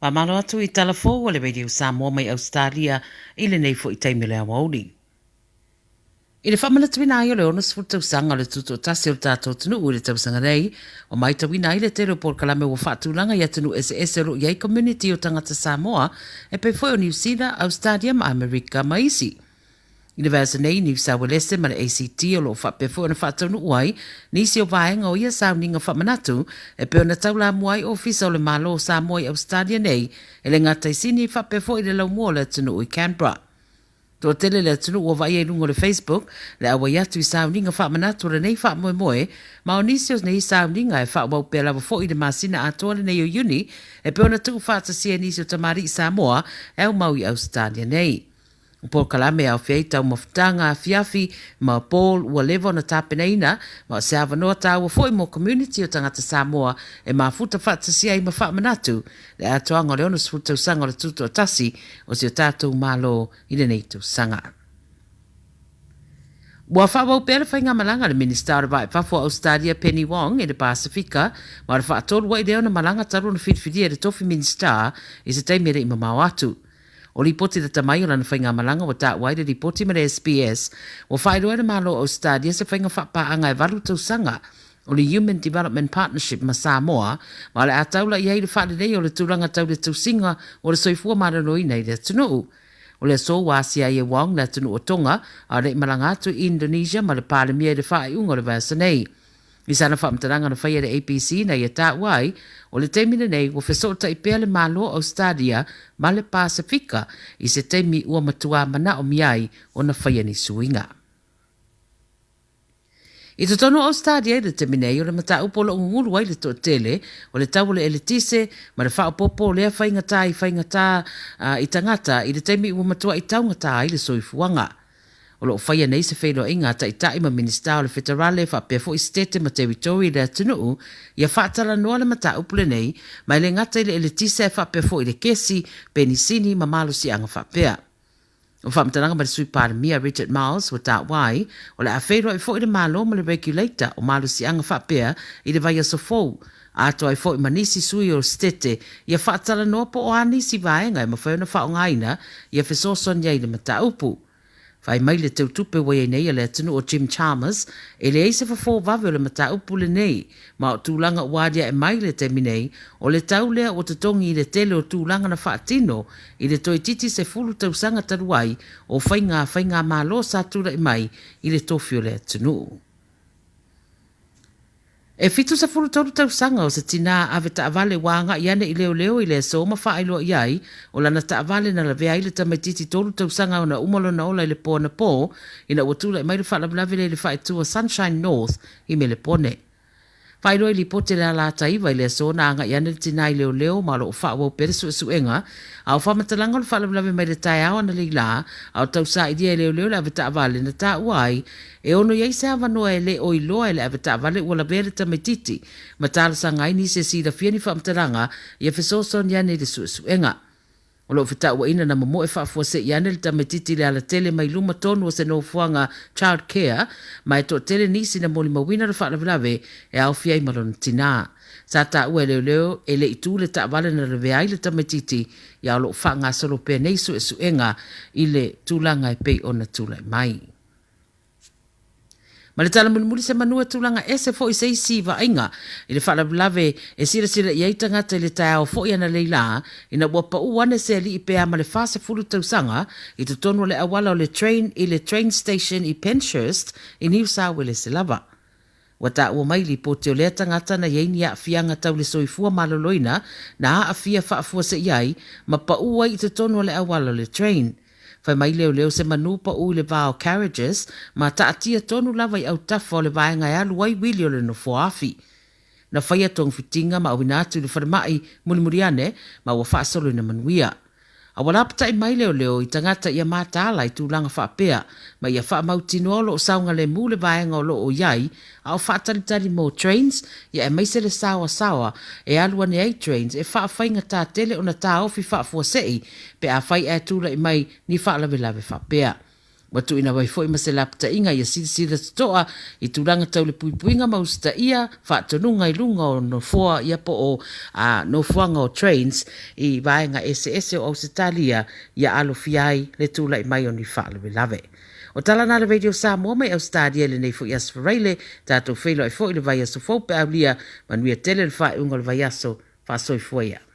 Faamalo atu i tala fou a le Radio Samoa mai Ausetalia i lenei foi taimi o le aoauli. I le faamanatuina ai o le 60 tausaga o le tutoatasi o le tatou atunuu i le tausaga nei, ua maitauina ai le tele o polokalame ua faatulaga i atunuu eseese o lo o i ai community o tagata Samoa e pei foi o Niu Sila, Ausetalia ma Amerika ma isi. I le vaiaso nei, Niu Sauelese ma le ACT o lo o faapea foi ona faataunuu ai nisi o vaega o ia sauniga faamanatu e pei ona taulamua ai Ofisa o le Malo o Samoa i Ausetalia nei, e le gata i Sini faapea foi i le laumua o le atunuu i Canberra. Toatele le atunuu ua vaaia i luga o le Facebook le auai atu i sauniga faamanatu o lenei faamoemoe, ma o nisi o nei sauniga e faaauau pea lava foi i le masina atoa lenei o Iuni e pei ona tuufaatasia e nisi o tamalii Samoa e aumau i Ausetalia nei. O polokalame e aofia ai taumafataga afiafi ma ball ua leva ona tapenaina, ma o se avanoa taua foi mo community o tagata Samoa e mafuta faatasi ai ma faamanatu le atoaga o le 60 tausaga o le Tutoatasi o si o tatou Malo i lenei tausaga. Ua faaauau pea le faigamalaga a le Minisita o le Vaa i Fafo o Ausetalia Penny Wong i le Pasefika, ma o le faatolu ai lea ona malaga talu ona filifilia i le tofi Minisita i se taimi e le i mamao atu. O lipoti lata mai o lana faigamalaga ua taua ai le lipoti ma le SBS, ua faailoa e le Malo o Ausetalia se faiga faapaaga e valu tausaga o le Human Development Partnership ma Samoa, ma o le a taula i ai le faaleleia o le tulaga tau le tausiga o le soifua maloloina i le atunuu. O le aso ua asia ai e Wong le atunuu o Tonga, a o le i malaga atu i Indonesia ma le Palemia i le faaiuga o le vaiaso nei. I sana faamatalaga na faia e le ABC na ia taua ai, o le taimi lenei ua fesootai pea le Malo o Ausetalia ma le Pasefika i se taimi ua matuā manaomia ai ona faia ni suiga. I totonu o Ausetalia i le taimi nei, o le mataupu o lo o gugulu ai le toatele, o le tau o le eletise ma le faaopoopo o lea faigata i faigata i tagata i le taimi ua matuai taugata ai le soifuaga. O lo o faia nei se feiloaiga a Taitai ma Minisita o le Feterale faapea foi Setete ma Territory i le atunuu ia faatalanoa le mataupu lenei ma e le gata i le eletise ae faapea foi i le kesi, penisini ma malosiaga faapea. O faamatalaga mai le Sui Palemia Richard Marles ua taua ai, o le a feiloai foi le Malo ma le Regulator o malosiaga faapea i le vaiaso fou, atoa ai foi ma nisi sui o Setete ia faatalanoa po o a nisi vaega e mafai ona faaaogaina ia fesoasoani ai i le mataupu. Fai mai le teutupe ua i ai nei a le atunuu o Jim Chalmers, e leai se fofo vave o le mataupu lenei, ma o tulaga ua aliae mai i le taimi nei, o le tau lea ua totogi i le tele o tulaga na faatino i le toeitiiti 10 tausaga talu ai o faiga faigamalo sa tulai mai i le tofi o le atunuu. E 73 tausaga o se tinā ave taavale ua agai ane i leoleo i le aso ma faailoa i ai o lana taavale na lavea ai le tamaitiiti tolu tausaga ona uma lona ola i le po anapo ina ua tulai mai le faalavelave lea i le faaitua Sunshine North i Melepone. Faailoa i lipoti a le Alata Iva i le aso na agai ane le tinā i leoleo ma o lo o faaauau pea le suesuega a o faamatalaga o le faalavelave mai le taeao analeila a o tausailia e leoleo le avetaavale na taua ai E ono i ai se avanoa e le o iloa e le avetaavale ua lavea le tamaitiiti ma talosaga ai nisi e silafia ni faamatalaga ia fesoasoani ane i le suesuega. O lo o fetauaina na momoe faafuasei ane le tamaitiiti i le alatele mai luma tonu o se nofoaga child care ma e toatele nisi na molimauina le faalavelave e aofia ai ma lona tinā. Sa taua e leoleo e le i tu le taavale na lavea ai le tamaitiiti ia o lo o faagasolo pea nei suesuega i le tulaga e pei ona tulai mai. Ma le tala mulimuli se manu e tulaga ese foi se isi vaaiga i le faalavelave e silasila i ai tagata i le taeao foi analeila la ina ua pau ane se alii pe a ma le 40 tausaga i totonu o le auala o le train i le train station i Penshurst i Niu Sauelese lava. Ua taua mai lipoti o lea tagata na i ai ni aafiaga tau le soifua maloloina na aafia faafuasei ai ma pau ai i totonu o le auala o le train. Fai mai leoleo se manu pau i le va o carriages ma taatia tonu lava i autafa o le vaega e alu ai uili o le nofoa-afi. Na faia togafitiga ma auina atu i le falemai mulimuli ane ma ua faasoloina manuia. A ua lapatai mai leoleo i tagata ia mataala i tulaga faapea, ma ia faamautinoa o lo o saogalemu le vaega o lo o i ai, a o faatalitali mo trains, ia aemaise le saoasaoa e alu ane ai trains e faafaigata tele ona taofi faafuasei pe afai ae tulai mai ni faalavelave faapea. Ua tuuina mai foi ma se lapataiga ia silasila totoa i tulaga tau le puipuiga ma usitaia faatonuga i luga o nofoa ia po o nofoaga o trains i vaega eseese o Ausetalia ia alofia ai le tulai mai o ni faalavelave. O tala na a le Radio Samoa mai Ausetalia i lenei foi Aso Faraile, tatou feiloai foi i le vaiaso fou pe aulia, manuia tele le faaiuga o le vaiaso, faasoifua ia.